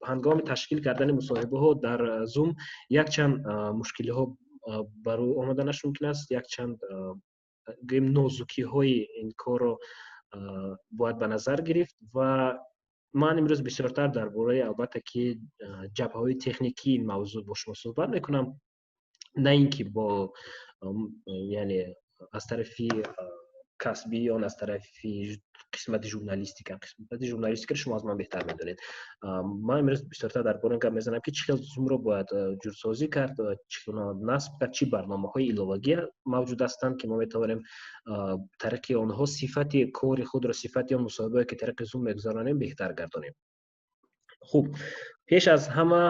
Ҳангоми ташкил кардани мусоҳибаҳо дар Zoom якчанд мушкилиҳо ба рӯй омаданаш мумкин аст, якчанд, гӯем, нозукиҳои ин корро бояд ба назар гирифт ва ман имрӯз бисёртар дар бораи, албатта ки, ҷабҳаҳои техникии ин мавзӯъ бо шумо суҳбат мекунам, на ин ки бо, яъне, аз тарафи касбӣ ё аз тарафи қисмати журналистика. Қисмати журналистикаро шумо аз ман беҳтар медонед. Ман имрӯз бисёртар дар бораи ин гап мезанам, ки чӣ хел Zoom-ро бояд ҷурсозӣ кард, чӣ гуна насб кард, чӣ барномаҳои иловагӣ мавҷуд ҳастанд, ки мо метавонем тариқи онҳо сифати кори худро, сифати он мусоҳибае, ки тариқи Zoom мегузаронем, беҳтар гардонем. Хуб, пеш аз ҳама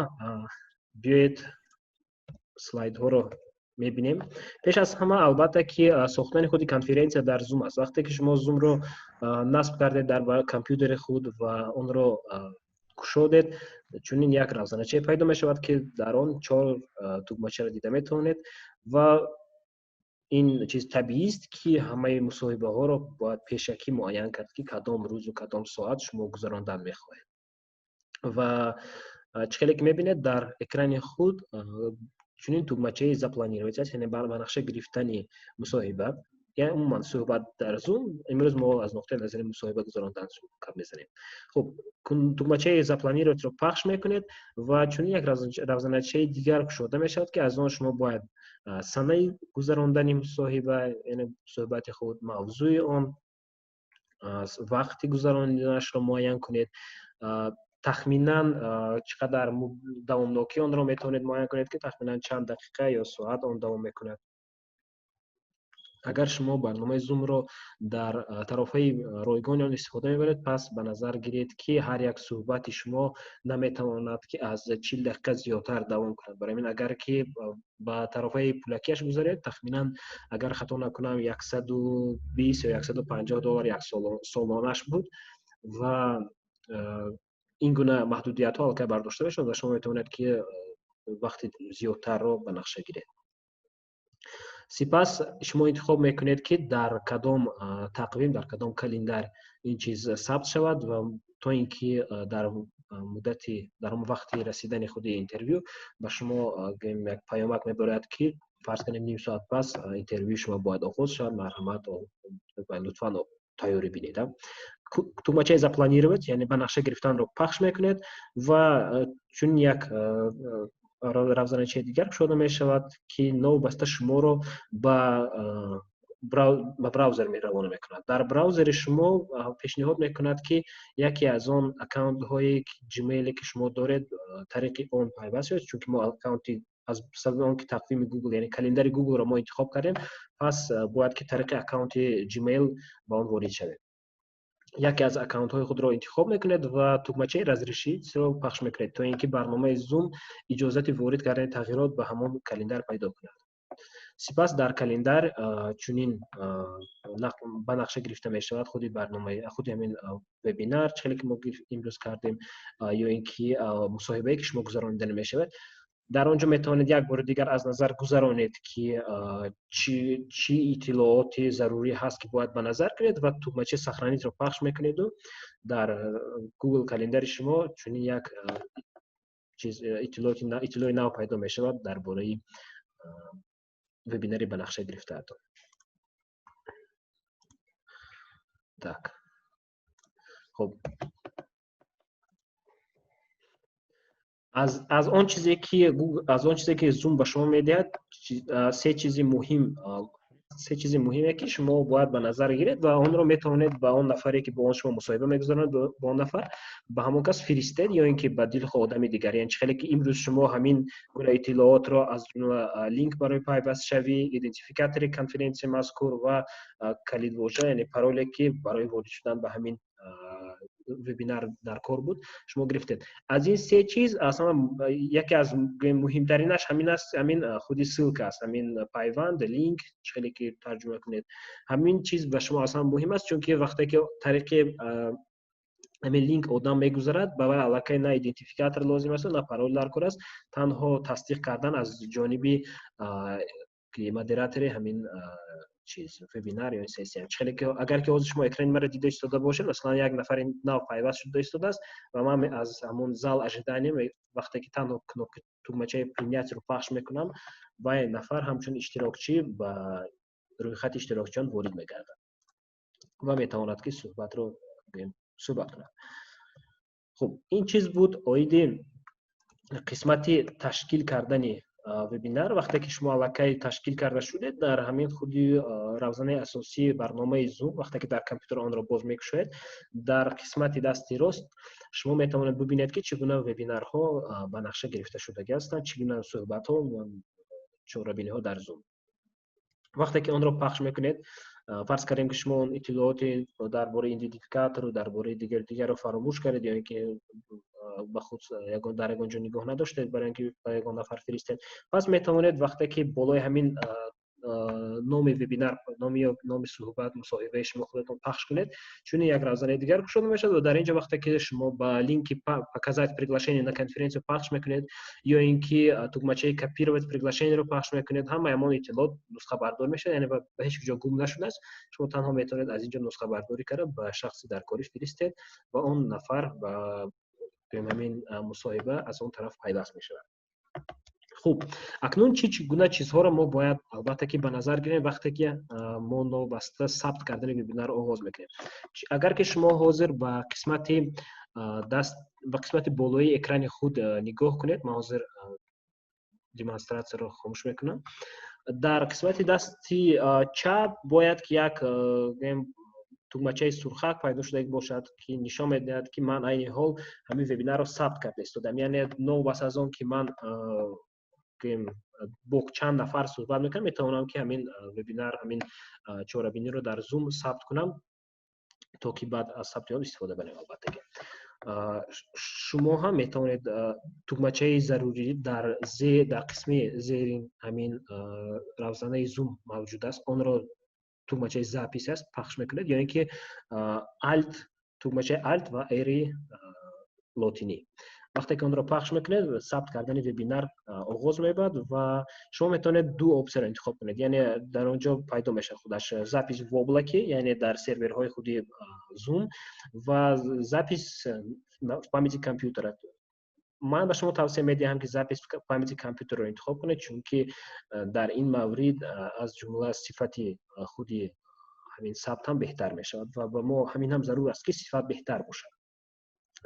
биёед слайдҳоро мебинем. Пеш аз ҳама, албатта ки, сохтани худи конференсия дар Zoom аст. Вақте ки шумо Zoom-ро насб кардед дар компютери худ ва онро кушодед, чунин як равзаначае пайдо мешавад, ки дар он чор тугмачаро дида метавонед ва ин чиз табиист, ки ҳамаи мусоҳибаҳоро бояд пешакӣ муайян кард, ки кадом рӯзу кадом соат шумо гузарондан мехоҳед. Ва чӣ хеле ки мебинед, дар экрани худ чунин тугмачаи «Запланировать» аст, яъне ба нақша гирифтани мусоҳиба, яъне умуман суҳбат дар Zoom. Имрӯз мо аз нуқтаи назари мусоҳиба гузарондан гап мезанем. Хуб, тугмачаи «Запланировать»-ро пахш мекунед ва чунин як равзаначаи дигар кушода мешавад, ки аз он шумо бояд санаи гузарондани мусоҳиба, яъне суҳбати худ, мавзӯи он, вақти гузарониданашро муайян кунед, тахминан чӣ қадар давомнокии онро метавонед муайян кунед, ки тахминан чанд дақиқа ё соат он давом мекунад. Агар шумо барномаи Zoom-ро дар тарофаи ройгони он истифода мебаред, пас ба назар гиред, ки ҳар як суҳбати шумо наметавонад, ки аз 40 дақиқа зиёдтар давом кунад. Барои ҳамин, агар ки ба тарофаи пулакиаш гузаред, тахминан, агар хато накунам, 120 ё 150 доллар як солонаш буд ва ин гуна маҳдудиятҳо аллакай бардошта мешавад ва шумо метавонед, ки вақти зиёдтарро ба нақша гиред. Сипас шумо интихоб мекунед, ки дар кадом тақвим, дар кадом календар ин чиз сабт шавад ва то ин ки дар муддати, дар он вақти расидани худи интервю ба шумо як паёмак мебарояд, ки, фарз кунем, ним соат пас интервюи шумо бояд оғоз шавад, марҳамат, лутфан тайёрӣ бинед. Тугмачаи «Запланировать», яъне ба нақша гирифтанро пахш мекунед ва чун як равзаначаи дигар кушода мешавад, ки новобаста шуморо ба браузер равона мекунад. Дар браузери шумо пешниҳод мекунад, ки яке аз он аккаунтҳои Gmail, ки шумо доред, тариқи он пайваст шавед, чунки мо аккаунти, аз сабаби он ки тақвими Google, яъне календари Google-ро мо интихоб кардем, пас бояд ки тариқи аккаунти Gmail ба он ворид шавед. Яке аз аккаунтҳои худро интихоб мекунед ва тугмачаи «Разрешить»-ро пахш мекунед, то ин ки барномаи Zoom иҷозати ворид кардани тағйирот ба ҳамон календар пайдо кунад. Сипас дар календар чунин ба нақша гирифта мешавад худи барномаи, худи ҳамин вебинар, чӣ хеле ки мо имрӯз кардем, ё ин ки мусоҳибае, ки шумо гузаронида мешавад. Дар он ҷо метавонед як бори дигар аз назар гузаронед, ки чӣ иттилооти зарурӣ ҳаст, ки бояд ба назар гиред, ва тугмачаи «Сохранить»-ро пахш мекунеду дар Google календари шумо чунин як чиз, иттилои нав пайдо мешавад дар бораи вебинари ба нақша гирифтаатон. Так, хуб, аз он чизе ки аз он чизе ки Zoom ба шумо медиҳад, се чизи муҳиме, ки шумо бояд ба назар гиред ва онро метавонед ба он нафаре, ки бо он шумо мусоҳиба мегузаронед, ба он нафар, ба ҳамон кас фиристед ё ин ки ба дилхоҳ одами дигар. Яъне чӣ хеле ки имрӯз шумо ҳамин гуна иттилоотро, аз ҷумла линк барои пайвастшавӣ, идентификатори конференсияи мазкур ва калидвожа, яъне пароле, ки барои ворид шудан ба ҳамин вебинар дар кор буд, шумо гирифтед. Аз ин се чиз аз ҳама яке аз муҳимтаринаш ҳамин аст, ҳамин худи ссылка аст, ҳамин пайванд, линк, чӣ хеле ки тарҷума кунед. Ҳамин чиз ба шумо аз ҳама муҳим аст, чунки вақте ки тариқи ҳамин линк одам мегузарад, ба вай аллакай на идентификатор лозим аст, на парол дар кор аст, танҳо тасдиқ кардан аз ҷониби модератори ҳамин Чиз, вебинар ё сессия. Хеле ки агар ки ҳозир шумо экрани маро дида истода бошед, масалан, як нафари нав пайваст шуда истодааст ва ман аз ҳамон зал ожидания вақте ки танҳо кнопка, тугмачаи принять ро пахш мекунам, вай нафар ҳамчун иштирокчӣ ба рӯйхати иштирокчиён ворид мегардад ва метавонад, ки суҳбатро суҳбат кунад. Хуб, ин чиз буд оиди қисмати ташкил кардани вебинар. Вақте ки шумо аллакай ташкил карда шудед, дар ҳамин худи равзанаи асосии барномаи Zoom, вақте ки дар компютер онро боз мекушоед, дар қисмати дасти рост шумо метавонед бубинед, ки чӣ гуна вебинарҳо ба нақша гирифта шудагӣ ҳастанд, чӣ гуна суҳбатҳо, чорабиниҳо дар Zoom. Вақте ки онро пахш мекунед, фарз кардем, ки шумо он иттилооти дар бораи идентификатору дар бораи дигар дигарро фаромӯш кардед ё ин ки ба худ дар ягон ҷо нигоҳ надоштед, барои ин ки ба ягон нафар фиристед, пас метавонед, вақте ки болои ҳамин номи вебинар, номи суҳбат, мусоҳибаи шумо худатон пахш кунед, чунин як равзанаи дигар кушода мешавад ва дар ин ҷо, вақте ки шумо ба линки «Показать приглашение на конференцию» пахш мекунед ё ин ки тугмачаи «Копировать приглашение ро» пахш мекунед, ҳамаи ҳамон иттилоот нусхабардор мешавад, яъне ба ҳеҷ ҷо гум нашудааст. Шумо танҳо метавонед аз ин ҷо нусхабардорӣ карда, ба шахси даркорӣ фиристед ва он нафар ба ҳамин мусоҳиба аз он тараф пайваст мешавад. Хуб, акнун чӣ гуна чизҳоро мо бояд, албатта, ки ба назар гирем, вақте ки мо новобаста сабт кардани вебинарро оғоз мекунем? Агар ки шумо ҳозир ба қисмати болоии экрани худ нигоҳ кунед, ман ҳозир демонстратсияро хомӯш мекунам, дар қисмати дасти чап бояд ки як тугмачаи сурхак пайдо шуда бошад, ки нишон медиҳад, ки ман айни ҳол ҳамин вебинарро сабт карда истодам. Яъне новобаста аз он ки ман бо чанд нафар суҳбат мекунам, метавонам, ки ҳамин вебинар, ҳамин чорабиниро дар Zoom сабт кунам, то ки баъд аз сабти он истифода барем. Албатта, ки шумо ҳам метавонед тугмачаи зарурӣ дар қисми зерин ҳамин равзанаи Zoom мавҷуд аст, онро, тугмачаи запись аст, пахш мекунед ё ин ки Alt, тугмачаи Alt ва R лотинӣ. Вақте ки онро пахш мекунед, сабт кардани вебинар оғоз меёбад ва шумо метавонед ду опсияро интихоб кунед. Яъне дар он ҷо пайдо мешавад худаш запись в облаке, яъне дар серверҳои худи Zoom, ва запись в памяти компьютера. Ман ба шумо тавсия медиҳам, ки запись в памяти компьютерро интихоб кунед, чунки дар ин маврид аз ҷумла сифати худи ҳамин сабт ҳам беҳтар мешавад ва ба мо ҳамин ҳам зарур аст, ки сифат беҳтар бошад.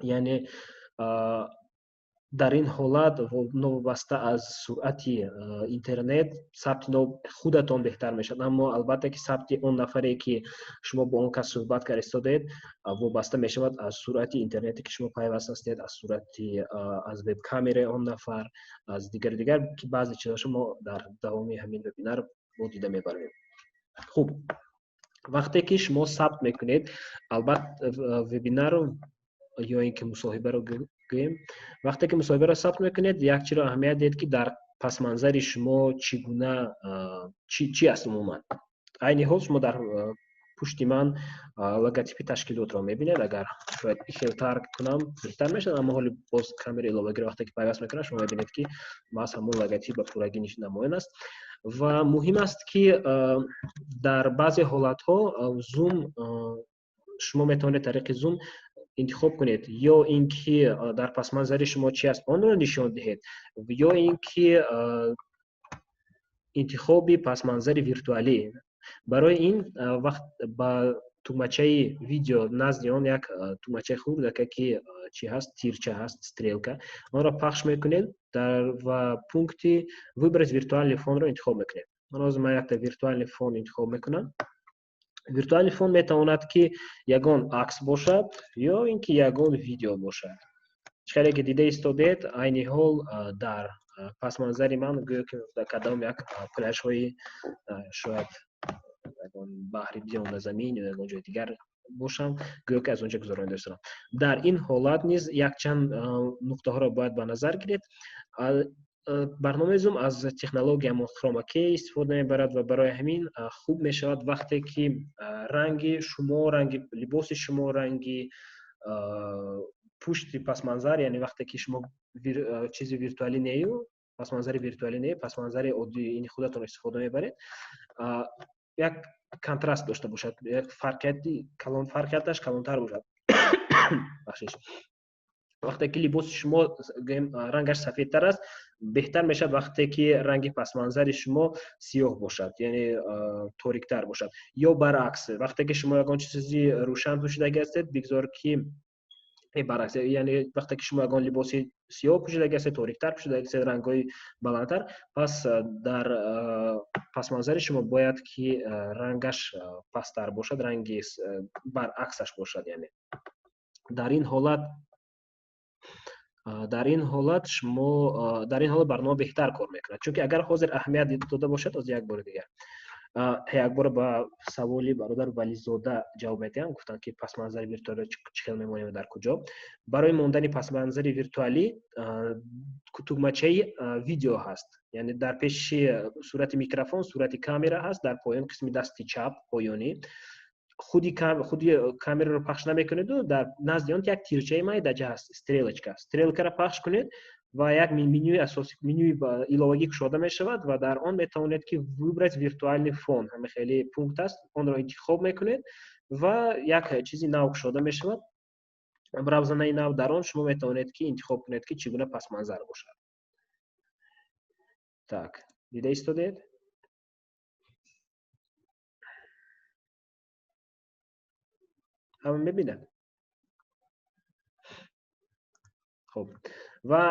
Яъне дар ин ҳолат новобаста аз суръати интернет сабти худатон беҳтар мешавад, аммо, албатта, ки сабти он нафаре, ки шумо бо он кас суҳбат карда истодед, вобаста мешавад аз суръати интернете, ки шумо пайваст ҳастед, аз суръати аз вебкамераи он нафар, аз дигару дигар, ки баъзе чизҳошо мо дар давоми ҳамин вебинар бо дида мебарем. Хуб, вақте ки шумо сабт мекунед, албатта, вебинарро ё ин ки мусоҳибаро гӯем, вақте ки мусоҳибаро сабт мекунед, як чиро аҳамият диҳед, ки дар пасманзари шумо чӣ гуна, чӣ аст умуман. Айни ҳол шумо дар пушти ман логотипи ташкилотро мебинед. Агар шояд хелтар кунам, беҳтар мешавад, аммо ҳоли боз камераи иловагиро вақте ки пайваст мекунам, шумо мебинед, ки маҳз ҳамон логотип ба пуррагӣ намоён аст. Ва муҳим аст, ки дар баъзе ҳолатҳо Zoom, шумо метавонед тариқи Zoom интихоб кунед ё ин ки дар пасманзари шумо чи аст, онро нишон диҳед, ё ин ки интихоби пасманзари виртуалӣ. Барои ин вақт ба тугмачаи видео, назди он як тугмачаи хурдака, ки чи ҳаст, тирча ҳаст, стрелка, онро пахш мекунед ва пункти «Выбрать виртуальный фон» ро интихоб мекунед. Ман ҳозир ман якта виртуальный фон интихоб мекунам. Виртуальный фон метавонад, ки ягон акс бошад ё ин ки ягон видео бошад. Хеле ки дида истодед, айни ҳол дар пасманзари ман гӯё ки дар кадом як пляжҳои, шояд ягон баҳри Биёназамин ё ягон ҷои дигар бошам, гӯё ки аз он ҷо гузаронида истодам. Дар ин ҳолат низ якчанд нуқтаҳоро бояд ба назар гиред. Барномаи Zoom аз технология хрома кей истифода мебарад ва барои ҳамин хуб мешавад, вақте ки ранги шумо, ранги либоси шумо, ранги пушти пасманзар, яъне вақте ки шумо чизи виртуалӣ нею, пасманзари виртуалӣ не, пасманзари оддии ини худатон истифода мебаред. Як контраст дошта бошад, як фарқияти калон, фарқияташ калонтар бошад. Бахшиш, вақте ки либоси шумо рангаш сафедтар аст, беҳтар мешавад, вақте ки ранги пасманзари шумо сиёҳ бошад, яъне ториктар бошад. Ё баръакс, вақте ки шумо ягон чизи рӯшан пӯшидаги ҳастед, бигзор ки баръакс, яъне вақте ки шумо ягон либоси сиёҳ пӯшидаги ҳастед, ториктар пӯшидаги ҳастед, рангҳои баландтар, пас дар пасманзари шумо бояд ки рангаш пасттар бошад, ранги баръаксаш бошад. Яъне дар ин ҳолат шумо, дар ин ҳолат барнома беҳтар кор мекунад. Чунки агар ҳозир аҳамият дода бошад, оз як бори дигар, як бор ба саволи бародар Вализода ҷавоб медиҳам. Гуфтанд, ки пасманзари виртуалиро чӣ хел мемонем, дар куҷо. Барои мондани пасманзари виртуалӣ тугмачаи видео ҳаст, яъне дар пеши сурати микрофон, сурати камера ҳаст, дар поён, қисми дасти чап поёнӣ. Худи камераро пахш намекунеду, дар назди он як тирчаи майдаҷа ҳаст, стрелочка. Стрелкаро пахш кунед ва як менюи асосӣ, менюи иловагӣ кушода мешавад ва дар он метавонед ки «выбрать виртуальный фон», ҳама хеле пункт аст, онро интихоб мекунед ва як чизи нав кушода мешавад, равзанаи нав. Дар он шумо метавонед ки интихоб кунед, ки чӣ гуна пасманзар бошад. Так, дида истодед? Ҳама мебинад? Хуб, ва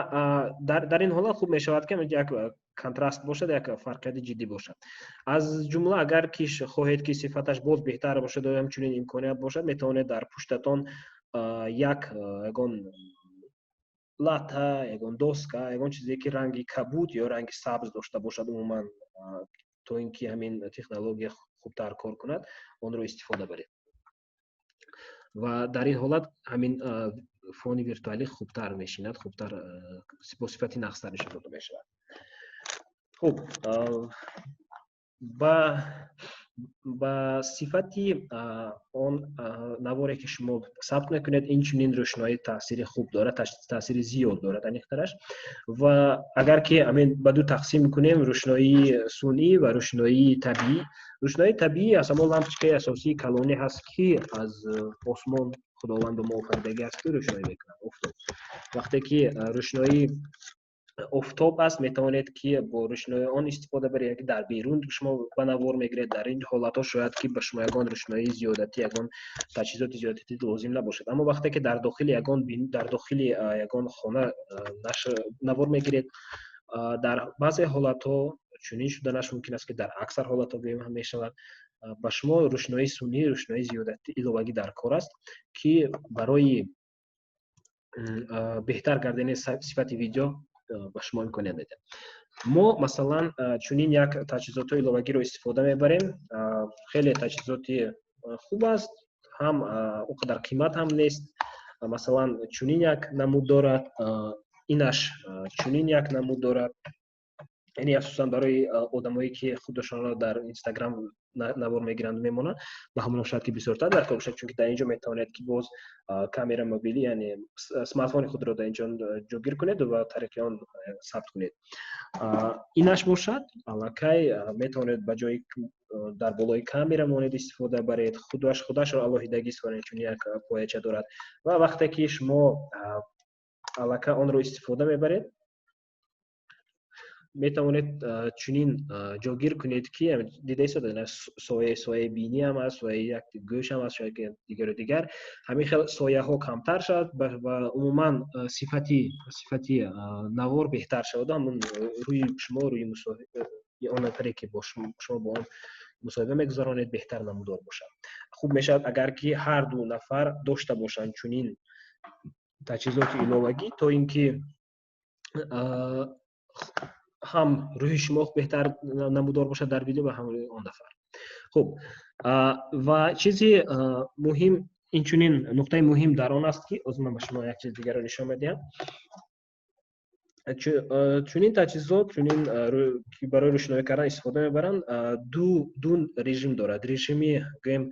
дар ин ҳолат хуб мешавад, ки як контраст бошад, як фарқияти ҷиддӣ бошад. Аз ҷумла, агар ки хоҳед, ки сифаташ боз беҳтар бошад, ҳамчунин имконият бошад, метавонед дар пуштатон як ягон лата, ягон доска, ягон чизе, ки ранги кабуд ё ранги сабз дошта бошад, умуман, то ин ки ҳамин технология хубтар кор кунад, онро истифода баред ва дар ин ҳолат ҳамин фони виртуалӣ хубтар мешинад, хубтар, бо сифати нағзтар нишон дода мешавад. Хуб, ба сифати он наворе, ки шумо сабт мекунед, инчунин рӯшноӣ таъсири хуб дорад, таъсири зиёд дорад, аниқтараш. Ва агар ки ҳамин ба ду тақсим кунем, рӯшноии сунъӣ ва рӯшноии табиӣ. Рӯшноии табиӣ аз ҳамон лампочкаи асосии калонӣ ҳаст, ки аз осмон Худованд ба мо офаридагӣ аст, ки рӯшноӣ мекунад, офтоб. Вақте ки рӯшноии офтоб аст, метавонед, ки бо рӯшноии он истифода баред, ки дар берун шумо ба навор мегиред. Дар ин ҳолатҳо шояд, ки ба шумо ягон рӯшноии зиёдатӣ, ягон таҷҳизоти зиёдатӣ лозим набошад. Аммо вақте ки дар дохили ягон хона навор мегиред, дар баъзе ҳолатҳо чунин шуданаш мумкин аст, ки дар аксар ҳолатҳо гӯем ҳам мешавад, ба шумо рӯшноии сунъӣ, рӯшноии зиёдатӣ, иловагӣ дар кор аст, ки барои беҳтар кардани сифати видео ба шумо имконият медиҳад. Мо, масалан, чунин як таҷҳизотҳои иловагиро истифода мебарем. Хеле таҷҳизоти хуб аст, ҳам он қадар қимат ҳам нест. Масалан, чунин як намуд дорад, инаш чунин як намуд дорад. Яъне асосан барои одамое, ки худашонро дар Инстаграм навор мегиранд, мемонанд, ба ҳамоно шояд, ки бисёртар дар кор бошад, чунки дар ин ҷо метавонед, ки боз камера мобилӣ, яъне смартфони худро дар ин ҷо ҷойгир кунед ва тариқи он сабт кунед. Инаш бошад, аллакай метавонед ба ҷои дар болои камера монед истифода баред, худашро алоҳидагӣ истифода, чун як пояча дорад. Ва вақте ки шумо аллакай онро истифода мебаред, метавонед чунин ҷойгир кунед, ки дида истода, соя, сояи бинӣ ҳам аст, сояи як гӯш ҳам аст, шояд дигару дигар. Ҳамин хел сояҳо камтар шавад ва умуман сифати навор беҳтар шавад, ҳамун рӯи шумо, рӯи он нафаре, ки бо шумо бо он мусоҳиба мегузаронед, беҳтар намудор бошад. Хуб мешавад, агар ки ҳар ду нафар дошта бошанд чунин таҷҳизоти иловагӣ, то ин ки ҳам рӯҳи шумо беҳтар намудор бошад дар видео ва ҳам рӯи он нафар. Хуб, ва чизи муҳим, инчунин нуқтаи муҳим дар он аст, ки ҳозир ман ба шумо як чиз дигарро нишон медиҳам. Чунин таҷҳизот, чунин ки барои рӯшноӣ кардан истифода мебаранд, ду режим дорад: режими, гӯем,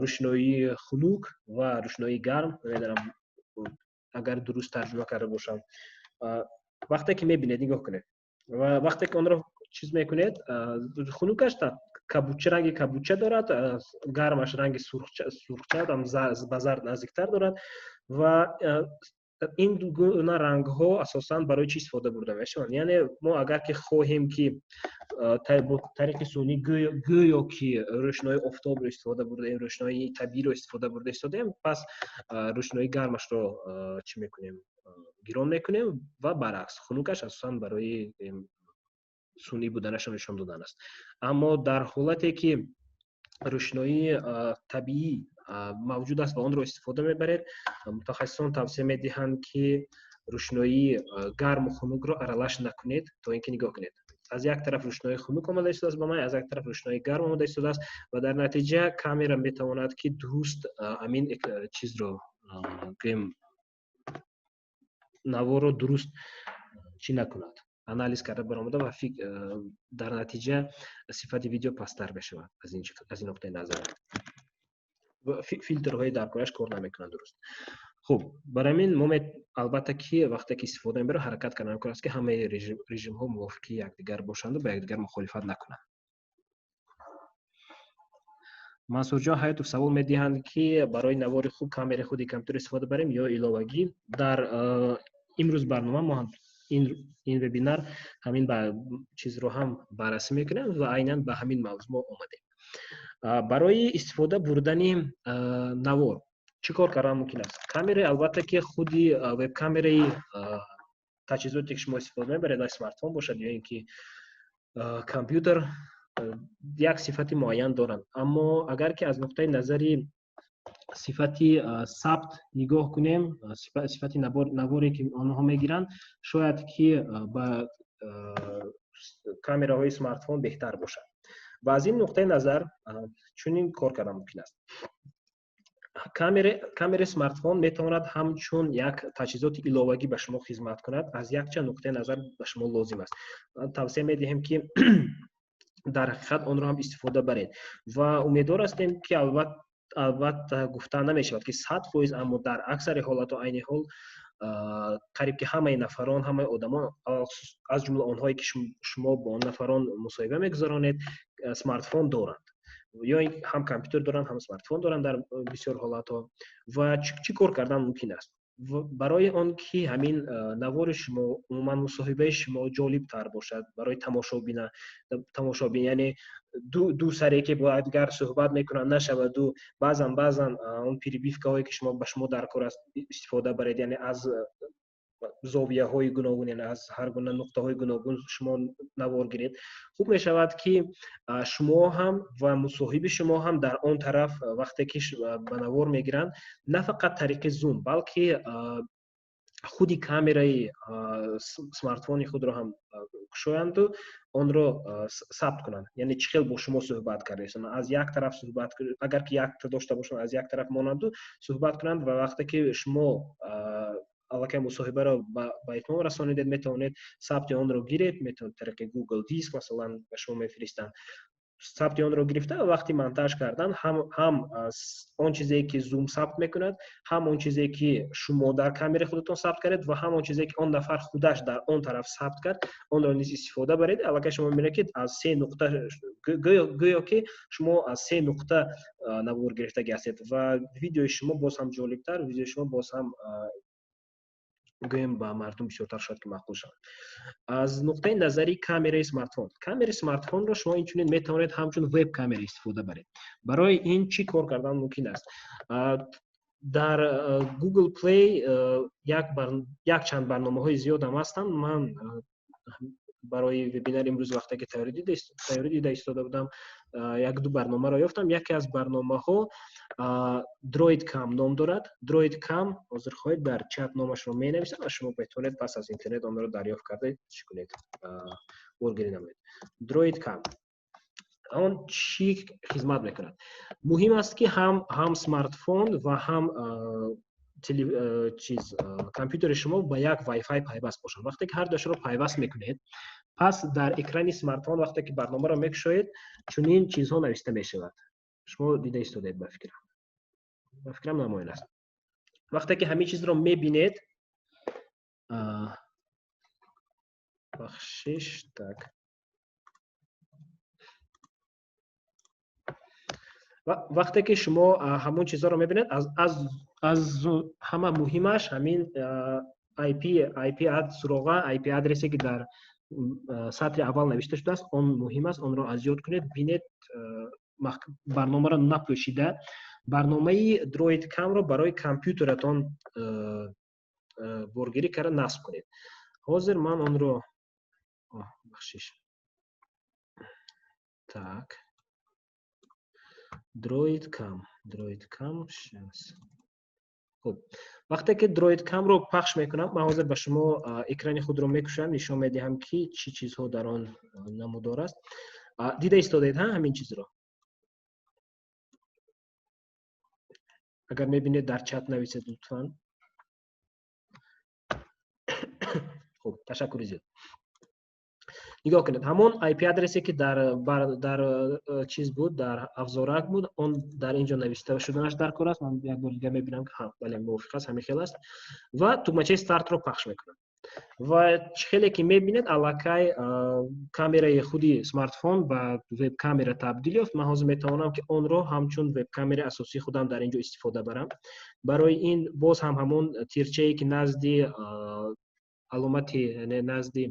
рӯшноии хунук ва рӯшноии гарм. Намедонам, агар дуруст тарҷума карда бошам. Вақте ки мебинед, нигоҳ кунед, ва вақте ки онро чиз мекунед, хунукаш кабудча, ранги кабудча дорад, гармаш ранги сурхча, ба зард наздиктар дорад. Ва ин гуна рангҳо асосан барои чӣ истифода бурда мешаванд? Яъне мо агар ки хоҳем, ки бо тариқи сунъӣ гӯё ки рӯшноии офтобро истифода бурдаем, рӯшноии табииро истифода бурда истодаем, пас рӯшноии гармашро чӣ мекунем? Гирон мекунем ва баръакс, хунукаш асосан барои сунъӣ буданашро нишон додан аст. Аммо дар ҳолате ки рӯшноии табиӣ мавҷуд аст ва онро истифода мебаред, мутахассисон тавсия медиҳанд, ки рӯшноии гарму хунукро аралаш накунед, то ин ки нигоҳ кунед, аз як тараф рӯшноии хунук омада истодааст ба ман, аз як тараф рӯшноии гарм омада истодааст ва дар натиҷа камера метавонад, ки дуруст ҳамин чизро, гӯем, наворро дуруст чӣ накунад, анализ карда баромада ва дар натиҷа сифати видео пасттар мешавад. Аз ин нуқтаи назар филтрҳои даркораш кор намекунанд дуруст. Хуб, барои ҳамин мо албатта ки вақте ки истифода мебарем, ҳаракат кардан кор аст, ки ҳамаи режимҳо мувофиқи якдигар бошанду ба якдигар мухолифат накунанд. Мансурҷон Ҳаётов савол медиҳанд, ки барои навори хуб камераи худи компютер истифода барем ё иловагӣ. Дар имрӯз барнома мо ин вебинар ҳамин чизро ҳам баррасӣ мекунем ва айнан ба ҳамин мавзӯъ мо омадем. Барои истифода бурдани навор чӣ кор кардан мумкин аст? Камераи, албатта ки худи вебкамераи таҷҳизоте, ки шумо истифода мебаред, смартфон бошад ё ин ки компютер, як сифати муайян доранд. Аммо агар ки аз нуқтаи назари сифати сабт нигоҳ кунем, сифати наворе, ки онҳо мегиранд, шояд ки ба камераҳои смартфон беҳтар бошад. Ва аз ин нуқтаи назар чунин кор кардан мумкин аст. Камераи смартфон метавонад ҳамчун як таҷҳизоти иловагӣ ба шумо хизмат кунад, аз якчанд нуқтаи назар ба шумо лозим аст. Тавсия медиҳем, ки дар ҳақиқат онро ҳам истифода баред ва умедвор ҳастем, ки албатта гуфта намешавад, ки 100%, аммо дар аксари ҳолатҳо айни ҳол қариб ки ҳамаи нафарон, ҳамаи одамон, аз ҷумла онҳое, ки шумо бо он нафарон мусоҳиба мегузаронед, смартфон доранд ё ҳам компютер доранд, ҳам смартфон доранд дар бисёр ҳолатҳо. Ва чӣ кор кардан мумкин аст барои он ки ҳамин навори шумо, умуман мусоҳибаи шумо ҷолибтар бошад барои тамошобин, яъне ду саре, ки бо якдигар суҳбат мекунанд, нашаваду баъзан он перебивкаҳое, ки шумо ба шумо дар кор аст, истифода баред, яъне аз зовияҳои гуногун, яъне аз ҳар гуна нуқтаҳои гуногун шумо навор гиред. Хуб мешавад, ки шумо ҳам ва мусоҳиби шумо ҳам дар он тараф, вақте ки ба навор мегиранд, на фақат тариқи зум, балки худи камераи смартфони худро ҳам кушоянду онро сабт кунанд, яъне чӣ хел бо шумо суҳбат кардаистанд. Аз як тараф суҳбат, агар ки якта дошта бошанд, аз як тараф монанду суҳбат кунанд ва вақте ки шумо аллакай мусоҳибаро ба итмом расонидед, метавонед сабти онро гиред, метавонед тариқи Google Диск, масалан, ба шумо мефиристанд, сабти онро гирифта, вақти монтаж кардан ҳам он чизе, ки зум сабт мекунад, ҳам он чизе, ки шумо дар камераи худатон сабт кардед, ва ҳам он чизе, ки он нафар худаш дар он тараф сабт кард, онро низ истифода баред. Аллакай шумо мебинед, ки аз се нуқта, гӯё ки шумо аз се нуқта навор гирифтагӣ ҳастед ва видеои шумо боз ҳам ҷолибтар, видеои шумо боз ҳам, гӯем, ба мардум бисёртар шояд ки маъқул шавад. Аз нуқтаи назари камераи смартфон, камераи смартфонро шумо инчунин метавонед ҳамчун веб камера истифода баред. Барои ин чӣ кор кардан мумкин аст? Дар Google Play якчанд барномаҳои зиёдам ҳастанд. Ман барои вебинари имрӯз, вақте ки тайёрӣ дида истода будам, як-ду барномаро ёфтам. Яке аз барномаҳо DroidCam ном дорад. DroidCam, ҳозир хоҳед, дар чат номашро менависам ва шумо метавонед пас аз интернет онро дарёфт карда, чӣ кунед, боргирӣ намоед. DroidCam он чӣ хизмат мекунад? Муҳим аст, ки ҳам смартфон ва ҳам чиз, компютери шумо ба як Wi-Fi пайваст бошанд. Вақте ки ҳар дуяшро пайваст мекунед, пас дар экрани смартфон, вақте ки барномаро мекушоед, чунин чизҳо навишта мешавад. Шумо дида истодаед, ба фикрам намоён аст. Вақте ки ҳамин чизро мебинед, бахшиш, так. Вақте ки шумо ҳамон чизҳоро мебинед, аз ҳама муҳимаш ҳамин IP суроға, IP адресе, ки дар сатри аввал навишта шудааст, он муҳим аст. Онро аз ёд кунед, бинед, барномаро напӯшида, барномаи DroidCam-ро барои компютератон боргирӣ карда насб кунед. Ҳозир ман онро, бахшиш, так, DroidCam, DroidCam. Хуб, вақте ки DroidCam-ро пахш мекунам, ман ҳозир ба шумо экрани худро мекушам, нишон медиҳам, ки чӣ чизҳо дар он намудор аст. Дида истодаед ҳа ҳамин чизро? Агар мебинед, дар чат нависед, лутфан. Хуб, ташаккури зиёд. Нигоҳ кунед, ҳамон IP адресе, ки дар чиз буд, дар афзорак буд, он дар ин ҷо навишта шуданаш дар кор аст. Ман як бор дига мебинам, ки бале, мувофиқ аст, ҳамин хел аст, ва тугмачаи стартро пахш мекунам. Ва чӣ хеле ки мебинед, аллакай камераи худи смартфон ба веб-камера табдил ёфт. Ман ҳозир метавонам, ки онро ҳамчун веб-камераи асосии худам дар ин ҷо истифода барам. Барои ин боз ҳам ҳамон тирчае, ки назди аломати, яъне назди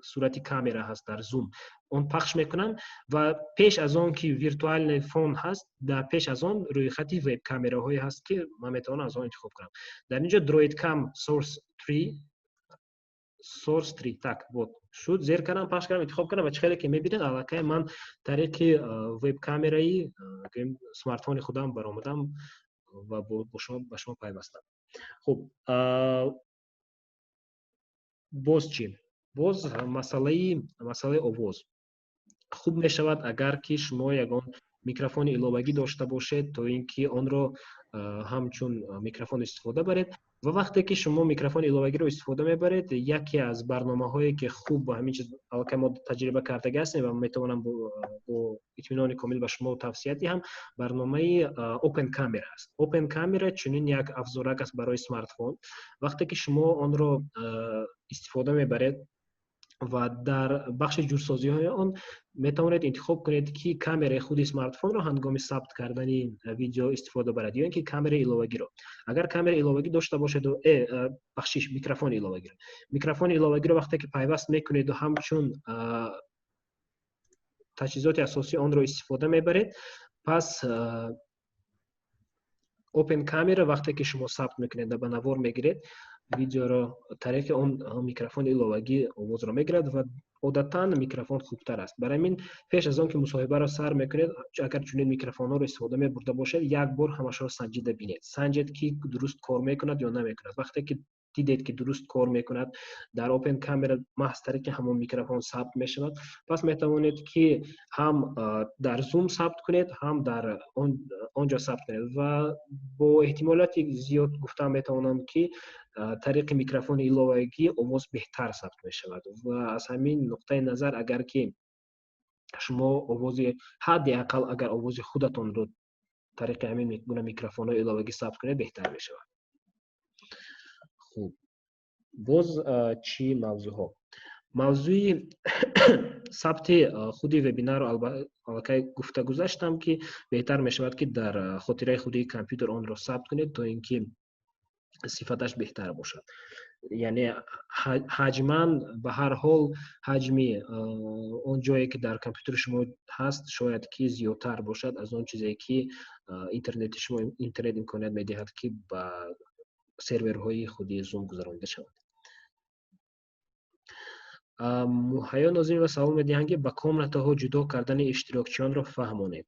сурати камера ҳаст дар Zoom, он пахш мекунам ва пеш аз он ки виртуальный фон ҳаст, дар пеш аз он рӯйхати веб-камераҳое ҳаст, ки ман метавонам аз он интихоб кунам. Дар ин ҷо DroidCam Source 3, Source 3, так, вот шуд. Зер кардам, пахш кардам, интихоб кардам ва чӣ хеле ки мебинед, аллакай ман тариқи веб-камераи смартфони худам баромадам ва ба шумо пайвастам. Хуб, боз чӣ? Боз масъалаи овоз. Хуб мешавад, агар ки шумо ягон микрофони иловагӣ дошта бошед, то ин ки онро ҳамчун микрофон истифода баред. Ва вақте ки шумо микрофони иловагиро истифода мебаред, яке аз барномаҳое, ки хуб ба ҳамин чиз аллакай мо таҷриба кардагӣ ҳастем ва метавонам бо итминони комил ба шумо тавсия диҳам, барномаи Open Camera аст. Open Camera чунин як афзорак аст барои смартфон. Вақте ки шумо онро истифода мебаред ва дар бахши ҷурсозиҳои он метавонед интихоб кунед, ки камераи худи смартфонро ҳангоми сабт кардани видео истифода барад ё ин ки камераи иловагиро. Агар камераи иловагӣ дошта бошеду, бахшиш, микрофони иловагиро, микрофони иловагиро вақте ки пайваст мекунеду ҳамчун таҷҳизоти асосӣ онро истифода мебаред, пас Open Camera вақте ки шумо сабт мекунед ва ба навор мегиред видеоро, тариқи он микрофони иловагӣ овозро мегирад ва одатан микрофон хубтар аст. Барои ҳамин пеш аз он ки мусоҳибаро сар мекунед, агар чунин микрофонҳоро истифода мебурда бошед, як бор ҳамашро санҷида бинед, санҷед, ки дуруст кор мекунад ё намекунад. Вақте ки дидед, ки дуруст кор мекунад, дар Open Camera маҳз тариқи ҳамон микрофон сабт мешавад, пас метавонед, ки ҳам дар Zoom сабт кунед, ҳам дар он ҷо сабт кунед. Ва бо эҳтимолияти зиёд гуфта метавонам, ки тариқи микрофони иловагӣ овоз беҳтар сабт мешавад. Ва аз ҳамин нуқтаи назар, агар ки шумо овози, ҳадди ақал агар овози худатонро тариқи ҳамин гуна микрофонҳои иловагӣ сабт кунед, беҳтар мешавад. Хуб, боз чӣ мавзӯъҳо? Мавзӯи сабти худи вебинарро аллакай гуфта гузаштам, ки беҳтар мешавад, ки дар хотираи худи компютер онро сабт кунед, то ин ки сифаташ беҳтар бошад. Яъне ҳаҷман, ба ҳар ҳол, ҳаҷми он ҷое, ки дар компютери шумо ҳаст, шояд ки зиёдтар бошад аз он чизе, ки интернети шумо, интернет имконият медиҳад, ки ба серверҳои худи Zoom гузаронида шавад. Муҳайё Нозимова савол медиҳанд, ки ба комнатаҳо ҷудо кардани иштирокчиёнро фаҳмонед.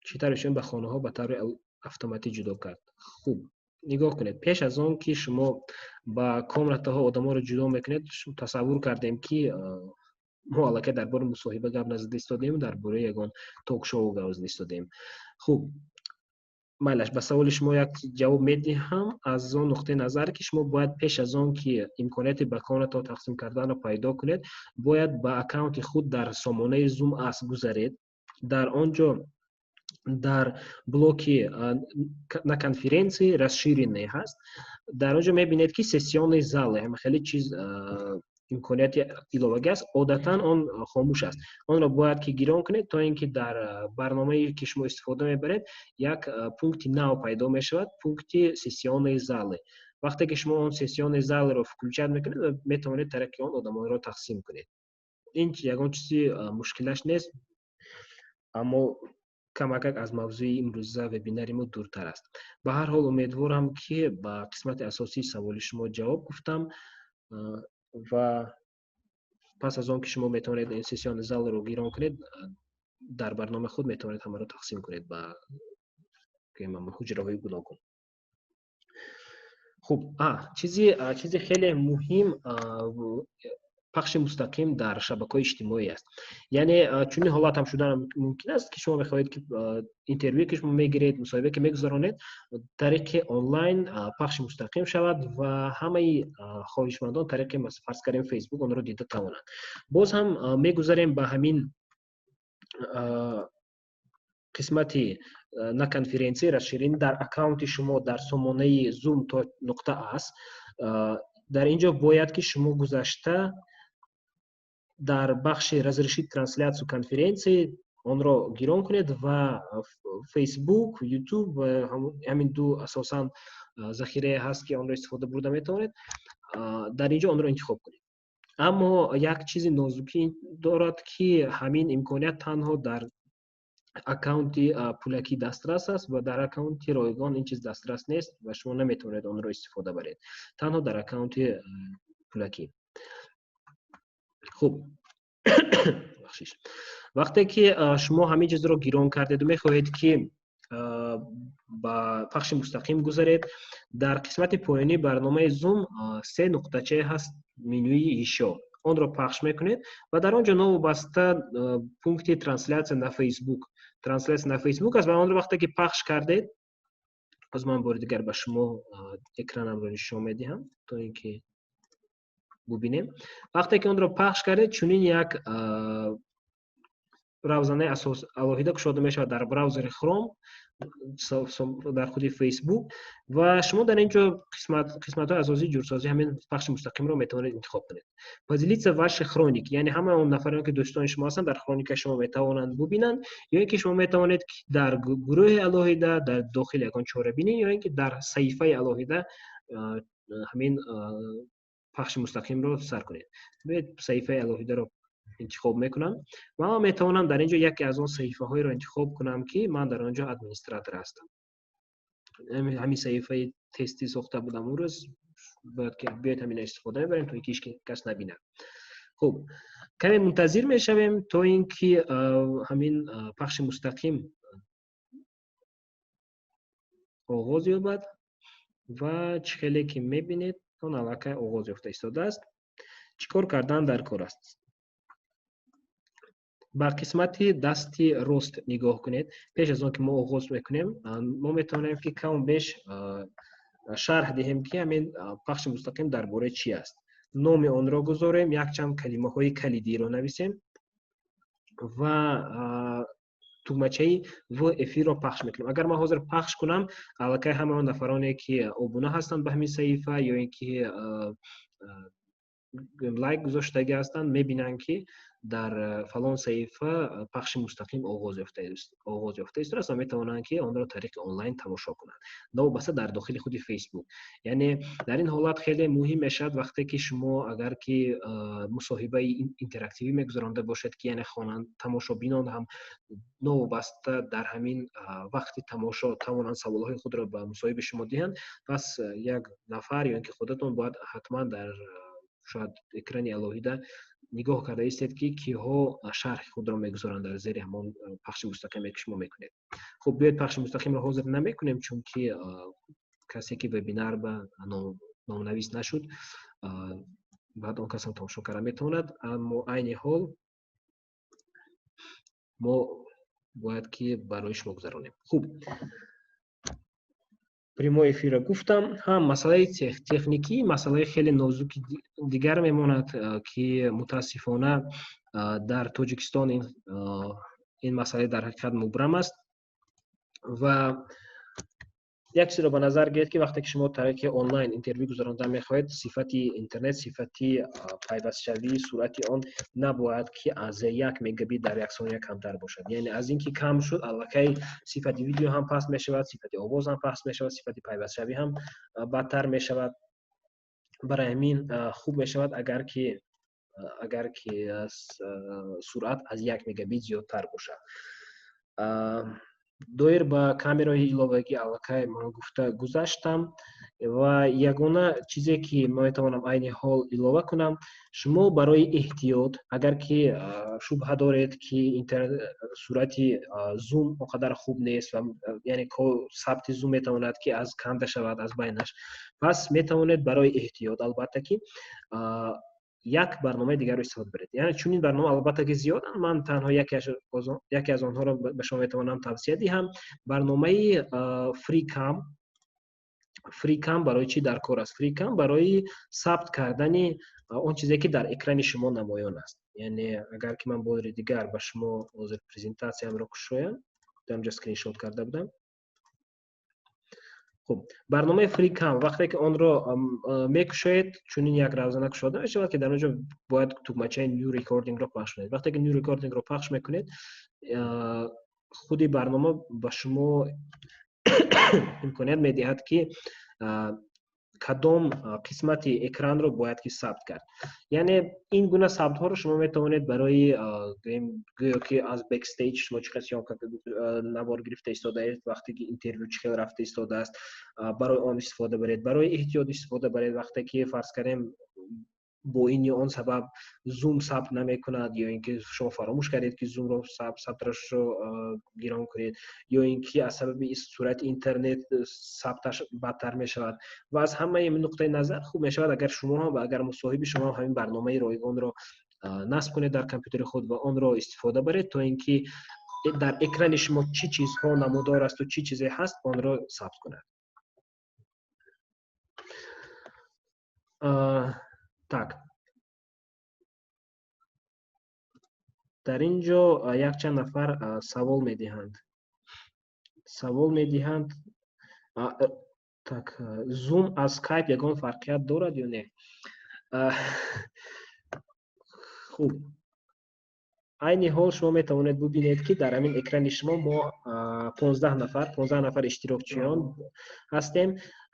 Чӣ тавр ишон ба хонаҳо ба таври автоматӣ ҷудо кард? Хуб, нигоҳ кунед, пеш аз он ки шумо ба комнатаҳо одаморо ҷудо мекунед, тасаввур кардем, ки мо аллакай дар бораи мусоҳиба гап назада истодем, дар бораи ягон ток-шоу гап зада истодем. Хуб, майлаш, ба саволи шумо як ҷавоб медиҳам аз он нуқтаи назар, ки шумо бояд пеш аз он ки имконияти ба комнатаҳо тақсим карданро пайдо кунед, бояд ба аккаунти худ дар сомонаи Zoom ас гузаред. Дар он ҷо дар блоки «На конференции расширенные» ҳаст. Дар он ҷо мебинед, ки «Сессионные залы», ҳама хеле чиз Имконияти иловагӣ аст, одатан он хомӯш аст. Онро бояд ки гирон кунед, то ин ки дар барномае, ки шумо истифода мебаред, як пункти нав пайдо мешавад, пункти «Сессионные залы». Вақте ки шумо он «Сессионные залы» ро включать мекунед, метавонед тариқи он одамонро тақсим кунед. Ин ягон чизи мушкилаш нест, аммо камакак аз мавзӯи имрӯза вебинари мо дуртар аст. Ба ҳар ҳол, умедворам, ки ба қисмати асосии саволи шумо ҷавоб гуфтам. Ва пас аз он ки шумо метавонед ин «Сессионный зал» ро гирон кунед, дар барномаи худ метавонед ҳамаро тақсим кунед ба ҳуҷраҳои гуногун. Хуб, чизи хеле муҳим пахши мустақим дар шабакаҳои иҷтимоӣ аст. Яъне чунин ҳолат ҳам шудан мумкин аст, ки шумо мехоҳед, ки интервюе, ки шумо мегиред, мусоҳибае, ки мегузаронед, тариқи онлайн пахши мустақим шавад ва ҳамаи хоҳишмандон тариқи, фарз кардем, Фейсбук онро дида тавонанд. Боз ҳам мегузарем ба ҳамин қисмати «На конференции», «Расширение» дар аккаунти шумо дар сомонаи zoom.us. Дар ин ҷо бояд ки шумо гузашта дар бахши «Разрешить трансляцию конференции» онро гирон кунед ва Facebook, YouTube, ҳамин ду асосан захирае ҳаст, ки онро истифода бурда метавонед, дар ин ҷо онро интихоб кунед. Аммо як чизи нозукӣ дорад, ки ҳамин имконият танҳо дар аккаунти пулакӣ дастрас аст ва дар аккаунти ройгон ин чиз дастрас нест ва шумо наметавонед онро истифода баред, танҳо дар аккаунти пулакӣ. Хуб, бахшиш, вақте ки шумо ҳамин чизро гирон кардеду мехоҳед, ки ба пахши мустақим гузаред, дар қисмати поёнии барномаи Zoom се нуқтачае ҳаст, менюи «Ещё», онро пахш мекунед ва дар он ҷо новобаста пункти «Трансляция на Фейсбук», «Трансляция на Фейсбук» аст ва онро вақте ки пахш кардед, боз ман бори дигар ба шумо экранамро нишон медиҳам, то ин ки бубинем. Вақте ки онро пахш кардед, чунин як равзанаи асос алоҳида кушода мешавад дар браузери Хром дар худи Фейсбук ва шумо дар ин ҷо қисматҳои асосии ҷурсозии ҳамин пахши мустақимро метавонед интихоб кунед. «Поделиться ваши хроники», яъне ҳамаи он нафароне, ки дӯстони шумо ҳастанд, дар хроникаи шумо метавонанд бубинанд, ё ин ки шумо метавонед дар гурӯҳи алоҳида, дар дохили ягон чорабинӣ, ё ин ки дар саҳифаи алоҳида ҳамин пахши мустақимро сар кунед. Биёед, саҳифаи алоҳидаро интихоб мекунам ва ман метавонам дар ин ҷо яке аз он саҳифаҳоеро интихоб кунам, ки ман дар он ҷо администратор ҳастам. Ҳамин саҳифаи тестӣ сохта будам он рӯз, бояд ки биёед, ҳамина истифода мебарем, то ин ки ҳеҷ кас набинад. Хуб, каме мунтазир мешавем, то ин ки ҳамин пахши мустақим оғоз ёбад. Ва чӣ хеле ки мебинед, он аллакай оғоз ёфта истодааст. Чӣ кор кардан дар кор аст? Ба қисмати дасти рост нигоҳ кунед. Пеш аз он ки мо оғоз мекунем, мо метавонем, ки каму беш шарҳ диҳем, ки ҳамин пахши мустақим дар бораи чӣ аст. Номи онро гузорем, якчанд калимаҳои калидиро нависем ва тугмачаи «В эфир» ро пахш мекунем. Агар ман ҳозир пахш кунам, аллакай ҳамаи он нафароне, ки обуна ҳастанд ба ҳамин саҳифа ё ин ки лайк гузоштагӣ ҳастанд, мебинанд, ки дар фалон саҳифа пахши мустақим оғоз ёфта истодааст ва метавонанд, ки онро тариқи онлайн тамошо кунанд, новобаста дар дохили худи Фейсбук. Яъне дар ин ҳолат хеле муҳим мешавад, вақте ки шумо агар ки мусоҳибаи интерактивӣ мегузаронда бошед, ки яъне хонанд, тамошобинон ҳам новобаста дар ҳамин вақти тамошо тавонанд саволҳои худро ба мусоҳиби шумо диҳанд. Пас як нафар ё ин ки худатон бояд ҳатман дар шояд экрани алоҳида нигоҳ карда истед, ки киҳо шарҳи худро мегузоранд дар зери ҳамон пахши мустақиме, ки шумо мекунед. Хуб, биёед, пахши мустақимро ҳозир намекунем, чунки касе, ки вебинар ба номнавис нашуд, баъд он касам тамошо карда метавонад. Аммо айни ҳол мо бояд ки барои шумо гузаронем. Хуб, прямой эфир ро гуфтам. Ҳам масъалаи техникӣ, масъалаи хеле нозуки дигар мемонад, ки мутаассифона дар Тоҷикистон ин масъала дар ҳақиқат мубрам аст ва Як чизро ба назар гиред, ки вақте ки шумо тариқи онлайн интервю гузарондан мехоҳед, сифати интернет, сифати пайвастшавӣ, суръати он набояд ки аз 1 мегабит дар як сония камтар бошад. Яъне аз ин ки кам шуд, аллакай сифати видео ҳам паст мешавад, сифати овоз ҳам паст мешавад, сифати пайвастшавӣ ҳам бадтар мешавад. Барои ҳамин хуб мешавад, агар ки суръат аз 1 мегабит зиёдтар бошад. Доир ба камераҳои иловагӣ аллакай ман гуфта гузаштам ва ягона чизе ки ман метавонам айни ҳол илова кунам, шумо барои эҳтиёт, агар ки шубҳа доред, ки суръати Zoom он қадар хуб нест ва яъне сабти Zoom метавонад ки аз канда шавад аз байнаш, пас метавонед барои эҳтиёт, албатта, ки як барномаи дигарро истифода баред. Яъне чунин барнома, албатта, ки зиёданд, ман танҳо яке аз онҳоро ба шумо метавонам тавсия диҳам: барномаи FreeCam. FreeCam барои чӣ дар кор аст? FreeCam барои сабт кардани он чизе ки дар экрани шумо намоён аст. Яъне агар ки ман бори дигар ба шумо ҳозир презентатсиямро кушоям, дар онҷо скриншот карда будам. Хуб, барномаи FreeCam, вақте ки онро мекушоед, чунин як равзана кушода мешавад, ки дар он ҷо бояд тугмачаи New Recording-ро пахш кунед. Вақте ки New Recording-ро пахш мекунед, худи барнома ба шумо имконият медиҳад, ки кадом қисмати экранро бояд ки сабт кард. Яъне ин гуна сабтҳоро шумо метавонед барои, гӯё ки аз backstage шумо чӣ қадр съёмка, навор гирифта истодаед, вақте ки интервю чӣ хел рафта истодааст, барои он истифода баред, барои эҳтиёт истифода баред, вақте ки, фарз кардем, бо ин ё он сабаб Zoom сабт намекунад, ё ин ки шумо фаромӯш кардед, ки Zoom-ро сабтрашро гирон кунед, ё ин ки аз сабаби суръати интернет сабташ бадтар мешавад. Ва аз ҳамаи нуқтаи назар хуб мешавад, агар шумо ҳам ва агар мусоҳиби шумо ҳам ҳамин барномаи ройгонро насб кунед дар компютери худ ва онро истифода баред, то ин ки дар экрани шумо чӣ чизҳо намудор асту чӣ чизе ҳаст, онро сабт кунад. Так, дар ин ҷо якчанд нафар савол медиҳанд. Так, Zoom аз Skype ягон фарқият дорад ё не? Хуб, айни ҳол шумо метавонед бубинед, ки дар ҳамин экрани шумо мо 15 нафар, 15 нафар иштирокчиён ҳастем.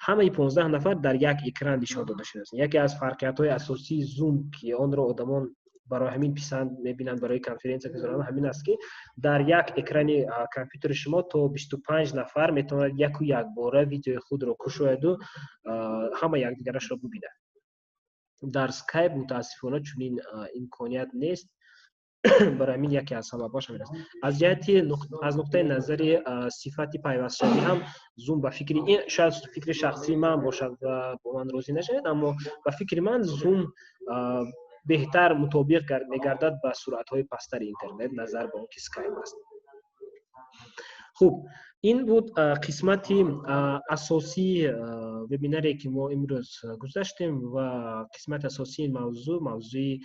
Ҳамаи 15 нафар дар як экран нишон дода шудааст. Яке аз фарқиятҳои асосии Zoom, ки онро одамон барои ҳамин писанд мебинанд, барои конференсия гузарондан, ҳамин аст, ки дар як экрани компютери шумо то 25 нафар метавонад яку якбора видеои худро кушояду ҳама якдигарашро бубинад. Дар Skype мутаассифона чунин имконият нест. Барои ҳамин яке аз сабабҳош ҳамин аст. Аз ҷиҳати, аз нуқтаи назари сифати пайвастшавӣ ҳам Zoom, ба фикри ин, шояд фикри шахсии ман бошад ва бо ман розӣ нашавед, аммо ба фикри ман Zoom беҳтар мутобиқ мегардад ба суръатҳои пасттари интернет назар ба он ки Skype аст. Хуб, ин буд қисмати асосии вебинаре, ки мо имрӯз гузаштем, ва қисмати асосии мавзӯъ, мавзӯи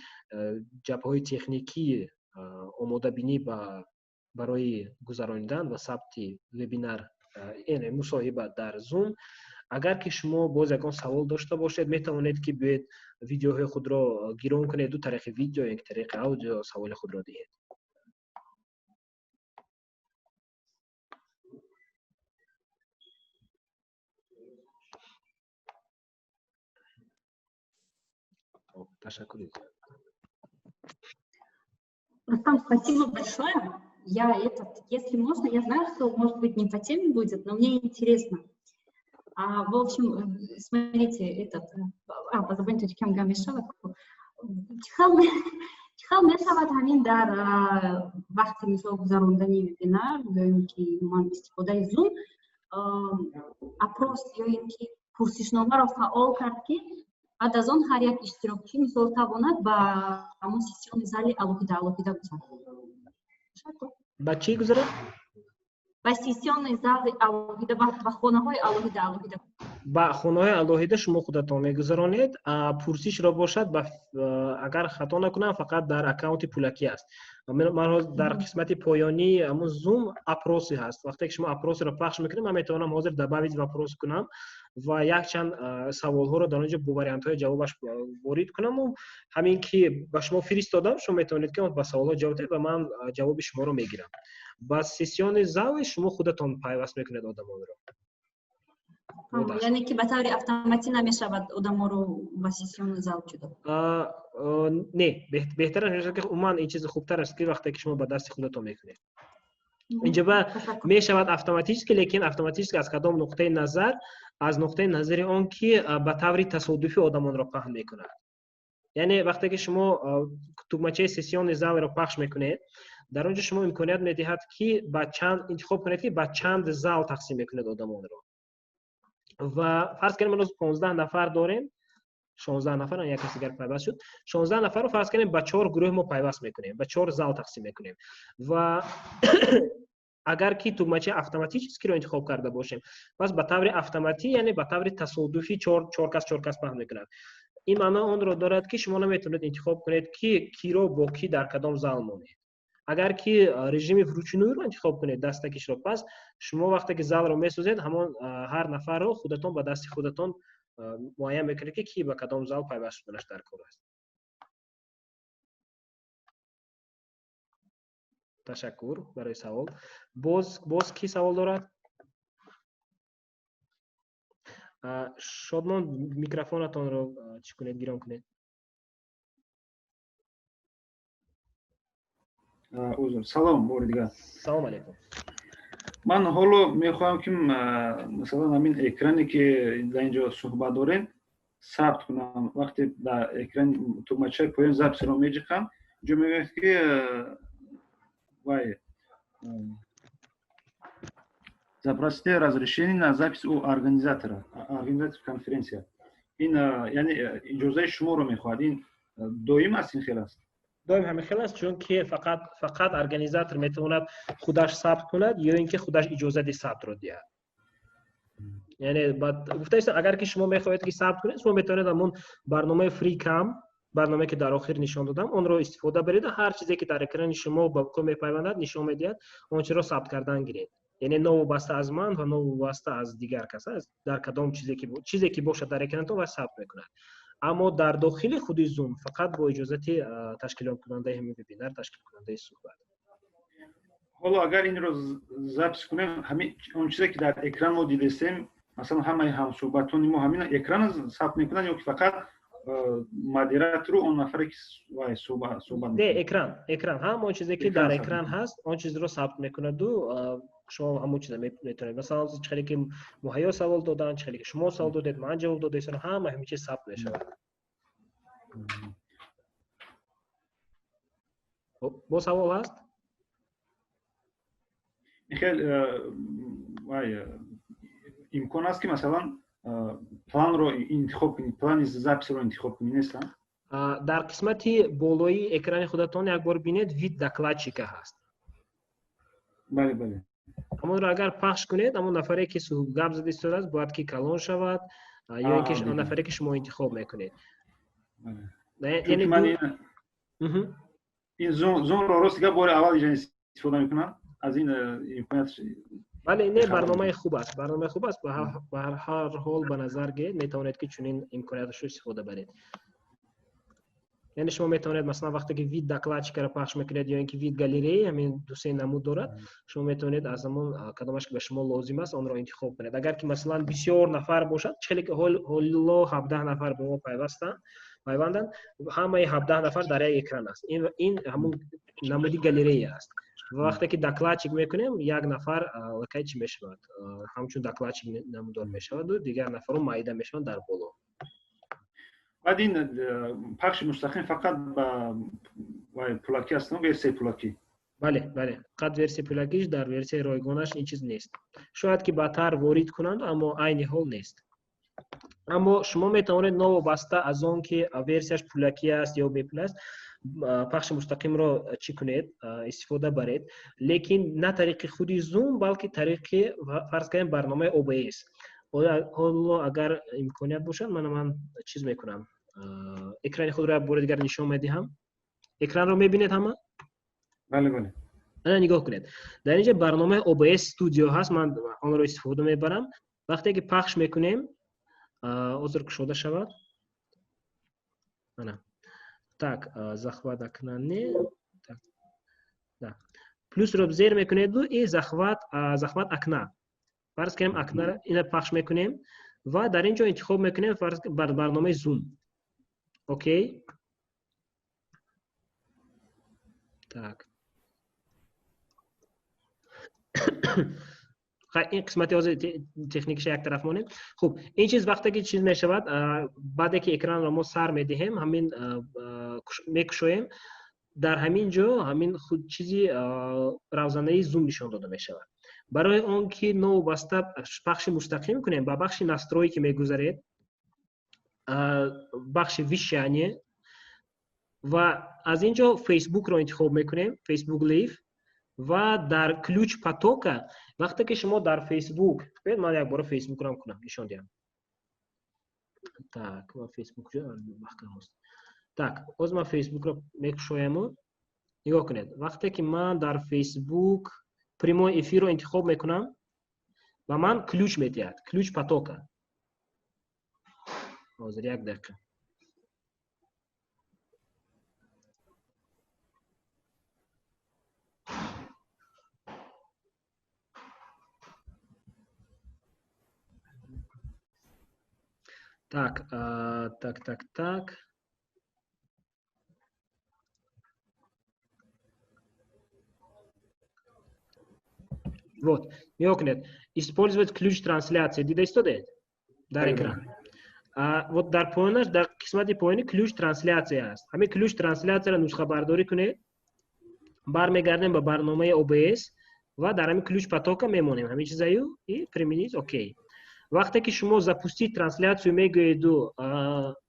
ҷабҳаҳои техникии омодабинӣ барои гузаронидан ва сабти вебинар, яъне мусоҳиба дар Zoom. Агар ки шумо боз ягон савол дошта бошед, метавонед ки биёед, видеоҳои худро гирон кунед, ду тариқи видео ё тариқи аудио саволи худро диҳед. Ташаккур. Рустам, спасибо большое. Я этот, если можно, я знаю, что, может быть, не по теме будет, но мне интересно. В общем, смотрите, этот, ба забони тоҷикӣ ҳам гап мешавад, чӣ хел мешавад ҳамин дар вақти, мисол, гузарондани вебинар ё ин ки умуман истифодаи Zoom опрос ё ин ки пурсишномаро фаъол кард, ки баъд аз он ҳар як иштирокчӣ, мисол, тавонад ба ҳамон сессионный зали алоҳида алоҳида гузарад? Ба чӣ гузарад? Ба сессионный зали алоҳида, ба хонаҳои алоҳида алоҳида. Ба хонаҳои алоҳида шумо худатон мегузаронед. Пурсишро бошад, агар хато накунам, фақат дар аккаунти пулакӣ аст. Ман дар қисмати поёнии ҳамун Zoom опросы ҳаст. Вақте ки шумо опросиро пахш мекунед, ман метавонам ҳозир «добавить вопрос» кунам ва якчанд саволҳоро дар он ҷо бо вариантҳои ҷавобаш ворид кунаму ҳамин ки ба шумо фиристодам, шумо метавонед ки ба саволҳо ҷавоб диҳед ва ман ҷавоби шуморо мегирам. Ба сессионный зали шумо худатон пайваст мекунед одамонро. Яъне ки ба таври автоматӣ намешавад одаморо ба сессионный зал ҷудо? Не, беҳтар аст ки умуман ин чизи хубтар аст, ки вақте ки шумо ба дасти худатон мекунед. Инҷа мешавад автоматически, лекин автоматически аз кадом нуқтаи назар? Аз нуқтаи назари он ки ба таври тасодуфӣ одамонро паҳн мекунад. Яъне вақте ки шумо тугмачаи сессионный залро пахш мекунед, дар он ҷо шумо имконият медиҳад, ки ба чанд интихоб кунед, ки ба чанд зал тақсим мекунед одамонро. Ва фарз кунем, мо 15 нафар дорем, 16 нафар, як каси дигар пайваст шуд. 16 нафарро, фарз кунем, ба чор гурӯҳ мо пайваст мекунем, ба чор зал тақсим мекунем. Ва агар ки тугмачаи автоматическиро интихоб карда бошем, пас ба таври автоматӣ, яъне ба таври тасодуфӣ чор кас, чор кас паҳн мекунад. Ин маъно онро дорад, ки шумо наметавонед интихоб кунед, ки киро бо кӣ дар кадом зал монед. Агар ки режими вручнуйро интихоб кунед, дастакишро, пас шумо вақте ки залро месозед, ҳамон ҳар нафарро худатон ба дасти худатон муайян мекунед, ки кӣ ба кадом зал пайваст шуданаш дар кор аст. Ташаккур барои савол. Боз кӣ савол дорад? Шодмон, микрофонатонро чӣ кунед, гиром кунед. Узр, салом бори дигар. Салом алейкум. Ман ҳоло мехоҳам, ки масалан ҳамин экране, ки дар инҷо суҳбат дорем, сабт кунам. Вақте дар экран тугмачаи поён записро меҷиқам, инҷо мегӯяд, ки вай «Запросите разрешение на запись у организатора, организатор конференция». Ин яъне иҷозаи шуморо мехоҳад. Ин доим аст, ин хел аст? Доим ҳамин хел аст, чунки фақат организатор метавонад худаш сабт кунад ё ин ки худаш иҷозати сабтро диҳад. Яъне гуфта, агар ки шумо мехоҳед, ки сабт кунед, шумо метавонед ҳамон барномаи FreeCam, барномае ки дар охир нишон додам, онро истифода баред. Ҳар чизе ки дар экрани шумо ба вуқӯъ мепайвандад, нишон медиҳад, он чиро сабт кардан гиред. Яъне новобаста аз ман ва новобаста аз дигар кас аст, дар кадом чизе ки бошад дар экранатон ва сабт мекунад. Аммо дар дохили худи Zoom фақат бо иҷозати ташкилкунандаи ҳамин вебинар, ташкилкунандаи суҳбат. Ҳоло агар инро запись кунем, ҳамин он чизе ки дар экран мо дидестем, масалан ҳамаи ҳамсуҳбатони мо ҳамин экран сабт мекунанд ё ки фақат модератору он нафаре ки суҳбат? Не, экран, ҳам он чизе ки дар экран ҳаст, он чизро сабт мекунаду шумо ҳамон чиза метавонед. Масалан, чӣ хеле ки Муҳайё савол доданд, чӣ хеле ки шумо савол додед, ман ҷавоб додаистам, ҳама ҳамин чиз сабт мешавад. Бо савол ҳаст? Хел вай имкон аст, ки масалан планро интихоб кунед, плани записро интихоб кунед, нест? Дар қисмати болои экрани худатон як бор бинед, «Вид докладчика» ҳаст. Бале. Ҳамонро агар пахш кунед, ҳамон нафаре ки гап зада истодааст, бояд ки калон шавад ё ин ки он нафаре ки шумо интихоб мекунед. Яъне ин Zoom-ро рост гап бори аввал иҷа истифода мекунам, аз ин имконият. Бале, не, барномаи хуб аст, барномаи хуб аст. Ба ҳар ҳол ба назар гиред, метавонед, ки чунин имконияташро истифода баред. Яъне шумо метавонед, масалан, вақте ки «Вид докладчикаро» пахш мекунед ё ин ки «Вид галереи», ҳамин дусе намуд дорад, шумо метавонед аз ҳамон кадомаш ки ба шумо лозим аст, онро интихоб кунед. Агар ки масалан бисёр нафар бошад, хеле ки ҳоло 17 нафар ба мо пайвастанд, пайванданд, ҳамаи 17 нафар дар як экран аст. Ин ҳамун намуди галерея аст. Ва вақте ки докладчик мекунем, як нафар аллакай чӣ мешавад, ҳамчун докладчик намудор мешаваду дигар нафарро майда мешаванд дар боло. Баъд ин пахши мустақим фақат ба пулакӣ аст, версияи пулакӣ? Бале, фақат версияи пулакиш. Дар версияи ройгонаш ин чиз нест. Шояд ки баъдтар ворид кунанд, аммо айни ҳол нест. Аммо шумо метавонед новобаста аз он ки версияш пулакӣ аст ё бепул аст, пахши мустақимро чӣ кунед, истифода баред, лекин на тариқи худи Zoom, балки тариқи, фарз кардем, барномаи OBS. Ҳоло агар имконият бошад, ман чиз мекунам, экрани худро як бори дигар нишон медиҳам. Экранро мебинед ҳама? Бале, бале. Ана, нигоҳ кунед, дар инҷа барномаи OBS Studio ҳаст, ман онро истифода мебарам. Вақте ки пахш мекунем, ҳозир кушода шавад. Ана, так, захват окна, не, так, да, плюсро зер мекунеду и захват окна, фарз кунем, окна ина пахш мекунем ва дар ин ҷо интихоб мекунем, фарз, барномаи Zoom. Окей, так, ин қисмати ҳозир техникиша як тараф монем. Хуб, ин чиз вақте ки чиз мешавад, баъде ки экранро мо сар медиҳем, ҳамин мекушоем, дар ҳамин ҷо ҳамин худ чизи равзанаи Zoom нишон дода мешавад. Барои он ки новобаста пахши мустақим кунем, ба бахши настройки мегузаред, бахши вещание, ва аз ин ҷо Фейсбукро интихоб мекунем, Facebook Live, ва дар ключ потока, вақте ки шумо дар Фейсбук, ман як бора Фейсбукро кунам, нишон диҳам. Так, ва Фейсбук маҳкам аст. Так, боз ман Фейсбукро мекушояму нигоҳ кунед, вақте ки ман дар Фейсбук прямой эфирро интихоб мекунам, ба ман ключ медиҳад, ключ потока. Ҳозир, як дақиқа. Так, так, так, так. Вот, нигоҳ кунед. Использовать ключ трансляции. Дида истодед? Дар экран. Вот дар поёнаш, дар қисмати поёни ключ трансляция аст. Ҳамин ключ трансляцияро нусхабардорӣ кунед. Бармегардем ба барномаи OBS ва дар ҳамин ключ потока мемонем. Ҳамин чизаю и применить, окей. Вақте ки шумо запустить трансляцию мегӯеду,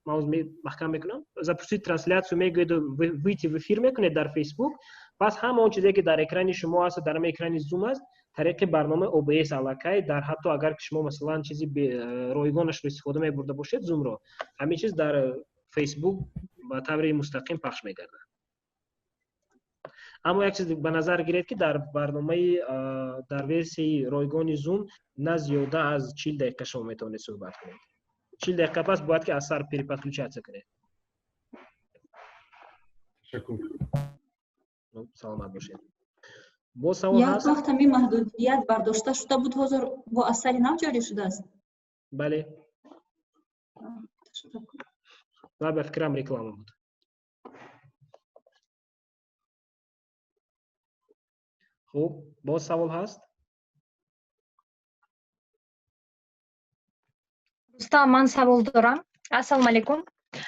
ман маҳкам мекунам, запустить трансляцию мегӯеду, выйти в эфир мекунед дар Фейсбук, пас ҳама он чизе ки дар экрани шумо аст, дар ҳама экрани Zoom аст, тариқи барномаи OBS аллакай дар, ҳатто агар ки шумо, масалан, чизи ройгонашро истифода мебурда бошед, Zoom-ро, ҳамин чиз дар Фейсбук ба таври мустақим пахш мегардад. Аммо як чиз ба назар гиред, ки дар барномаи, дар версияи ройгони Zoom на зиёда аз 40 дақиқа шумо метавонед суҳбат кунед. 40 дақиқа пас бояд ки аз сар переподключаться кунед. Ташаккур. Саломат бошед. Боз савол? Як вақт ҳамин маҳдудият бардошта шуда буд, ҳозир бо аз сари нав ҷорӣ шудааст? Бале, ва ба фикрам, реклама буд. Хуб, боз савол ҳаст? Рустам, ман савол дорам. Ассалому алайкум.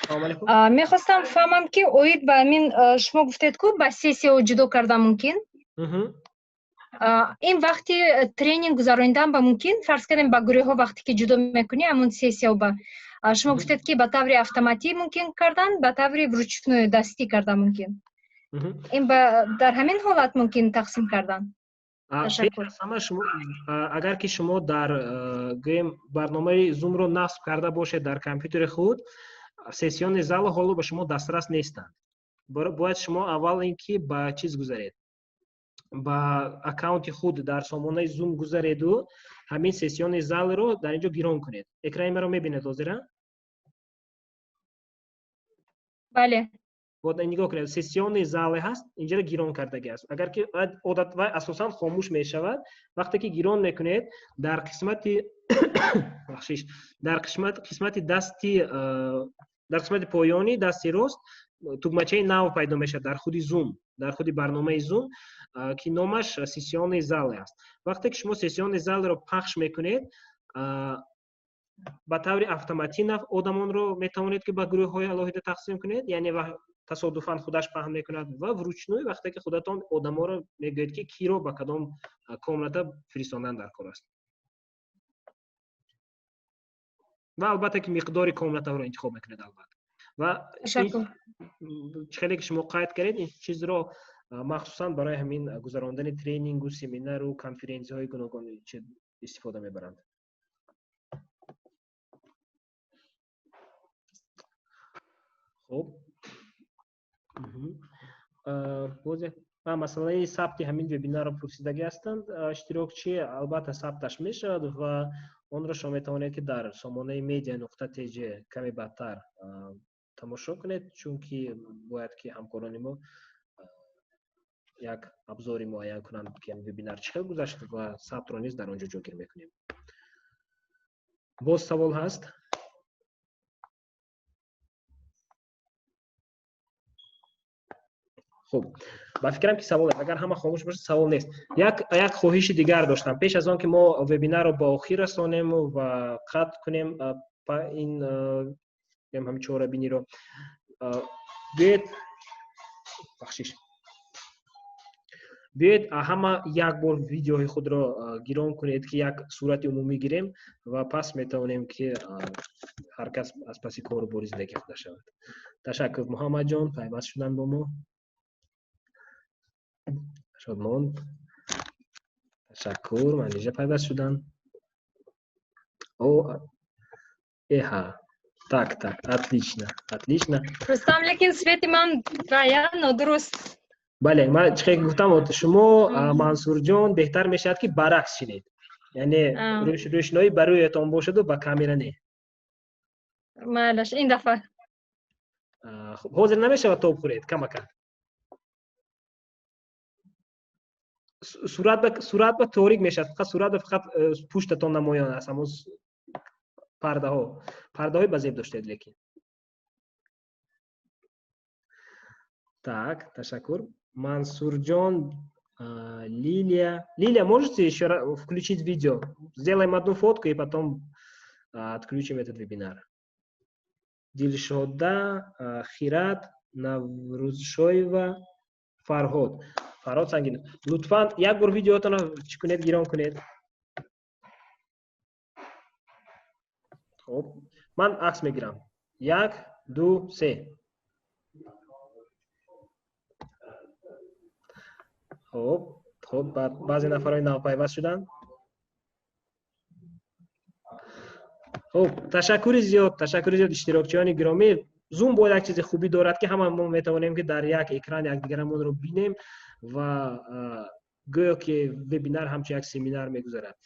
Салому алайкум. Мехостам фаҳмам, ки оид ба ҳамин шумо гуфтед, ку ба сессияҳо ҷудо карда мумкин. Ин вақти тренинг гузаронидан ба мумкин, фарз кардем, ба гурӯҳҳо вақте ки ҷудо мекунӣ, ҳамун сессияҳо ба шумо гуфтед, ки ба таври автоматӣ мумкин кардан, ба таври вручную, дастӣ кардан мумкин. Ин дар ҳамин ҳолат мумкин тақсим кардан? Ташаккур. Шумо агар ки шумо дар, гӯем, барномаи Zoom-ро насб карда бошед дар компютери худ, сессионный зал ҳоло ба шумо дастрас нестанд. Бояд шумо аввал ин ки ба чиз гузаред, ба аккаунти худ дар сомонаи Zoom гузареду ҳамин сессионный залро дар ин ҷо гирон кунед. Экрани маро мебинед ҳозира? Бале. Нигоҳ кунед, сессионный залы ҳаст, инҷаро гирон кардаги аст. Агар ки одат вай асосан хомӯш мешавад, вақте ки гирон мекунед, дар қисмати, бахшиш, дар қисмати дасти, дар қисмати поёни дасти рост тугмачаи нав пайдо мешавад дар худи Zoom, дар худи барномаи Zoom, ки номаш сессионный залы аст. Вақте ки шумо сессионный залро пахш мекунед, ба таври автоматӣ одамонро метавонед ки ба гурӯҳҳои алоҳида тақсим кунед, яъне тасодуфан худаш паҳн мекунад, ва вручную, вақте ки худатон одаморо мегӯед, ки киро ба кадом комната фиристондан дар кор аст. Ва албатта, ки миқдори комнатаҳоро интихоб мекунед, албатта. Ва хеле ки шумо қайд кардед, ин чизро махсусан барои ҳамин гузарондани тренингу, семинару конференсияҳои гуногун истифода мебаранд. Хуб, боз масъалаи сабти ҳамин вебинарро пурсидагӣ ҳастанд иштирокчӣ. Албатта, сабташ мешавад ва онро шумо метавонед, ки дар сомонаи media.tj каме баъдтар тамошо кунед, чунки бояд ки ҳамкорони мо як абзори муайян кунанд, ки вебинар чӣ хел гузашт, ва сабтро низ дар он ҷо ҷойгир мекунем. Боз савол ҳаст? Хуб, ба фикрам, ки савол, агар ҳама хомӯш бошад, савол нест. Як хоҳиши дигар доштам. Пеш аз он ки мо вебинарро ба охир расонему ва қатъ кунем ин ҳамин чорабиниро, биёед, бахшиш, биёед, ҳама як бор видеои худро гирон кунед, ки як сурати умумӣ гирем, ва пас метавонем, ки ҳар кас аз паси кору бори зиндагии худа шавад. Ташаккур, Муҳаммадҷон, пайваст шудан бо мо. Шодмон, ташаккур. Манижа, пайваст шудан. О, эҳа, так, так, отлично, отлично. Рустам, лекин свети ман вая нодуруст. Бале, ман чӣ хел гуфтам, шумо, Мансурҷон, беҳтар мешавад, ки баръакс шинед, яъне рӯшноӣ ба рӯятон бошаду ба камера не. Майлаш, ин дафъа. Хуб, ҳозир намешавад, тоб хӯред камака. Сурат ба торик мешавад, фақат сурат ба, фақат пуштатон намоён аст. Ҳамон пардаҳои ба зеб доштед лекин. Так, ташаккур, Мансурҷон. Лилия, Лилия, можете еще включить видео? Сделаем одну фотку и потом отключим этот вебинар. Дилшода, Хират, Наврӯзшоева, Фарҳод, Фарҳод Сангинов, лутфан як бор видеотонро чӣ кунед, гирон кунед. Хуб, ман акс мегирам. Як, ду, се. Хуб, баъзе нафарҳои навпайваст шуданд. Хуб, ташаккури зиёд, ташаккури зиёд, иштирокчиёни гиромӣ. Зум бояд як чизи хубӣ дорад, ки ҳама мо метавонем, ки дар як экран якдигарамонро бинем ва гӯё ки вебинар ҳамчун як семинар мегузарад.